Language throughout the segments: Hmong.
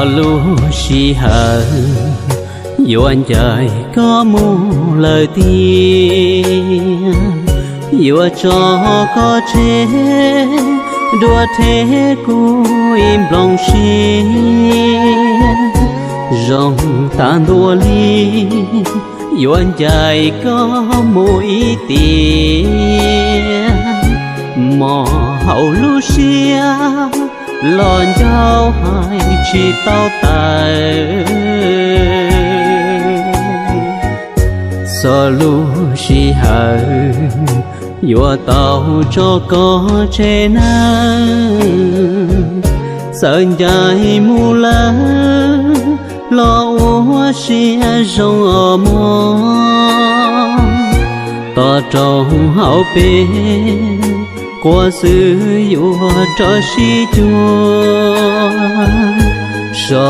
Lub sij hawm yuav ncaim koj mus lawm tiag, yuav tso koj tseg dua rhe kuv ib nplooj siab. Zoo tas ntua li yuav ncaim koj mus ib tiam, mos hauv lub siab los ncauj hais tsis tau tawm. Txog lub sij hawm yuav tau tso koj tseg nawb, txawm ncaim mus lawm los ua siab zoo os mog. Tos rau hauv peb quas xwb yuav rov sib cuag, so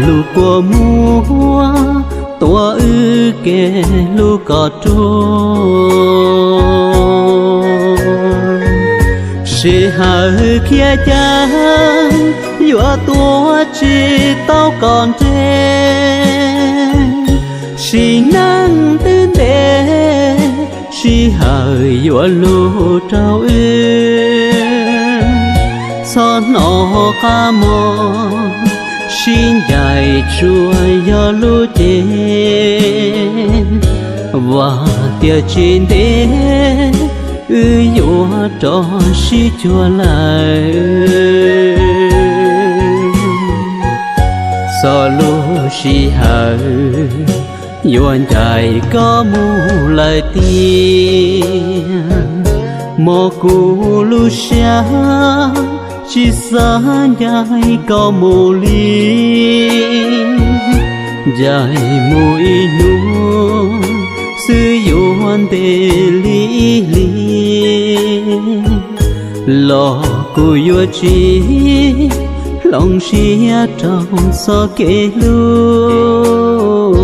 lus kua muag tuav wb kev hlub kom ruaj. Sij hawm khiav ceev yuav tuav tsis tau kom nres, sim neej twb ntev, sij hawm yuav luv rau wb. Txhob hnov qab mog, sib ncaim tsuas yog lub cev, vam tias tsis ntev wb yuav rov sib cuag lawm. Txog lub sij hawm yuav ncaim koj mus lawm tiag, mos kuv lub siab tsis xav ncaim koj mus li. Ncaim mus ib hnub xwb yuav ntev li ib hlis, los kuv yuav tsis hloov siab rau txoj kev hlub.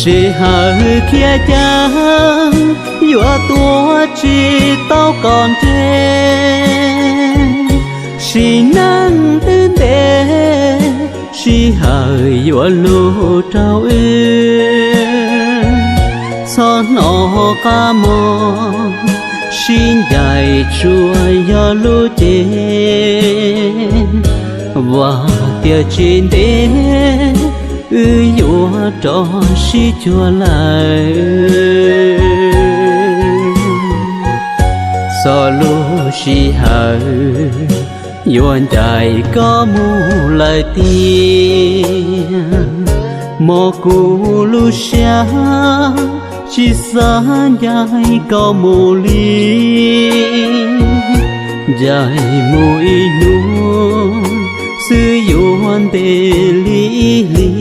Sij hawm khiav ceev yuav tuav tsis tau kom nres, sim neej twb ntev, sij hawm yuav luv rau wb. Txhob hnov qab mog, sib ncaim tsuas yog lub cev, vam tias tsis ntev wb yuav rov sib cuag lawm. Txog lub sij hawm yuav ncaim koj mus lawm tiag, mos kuv lub siab tsis xav ncaim koj mus li. Ncaim mus ib hnub xwb yuav ntev li ib hlis,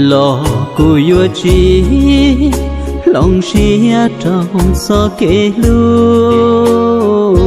los kuv yuav tsis hloov siab rau txoj kev hlub.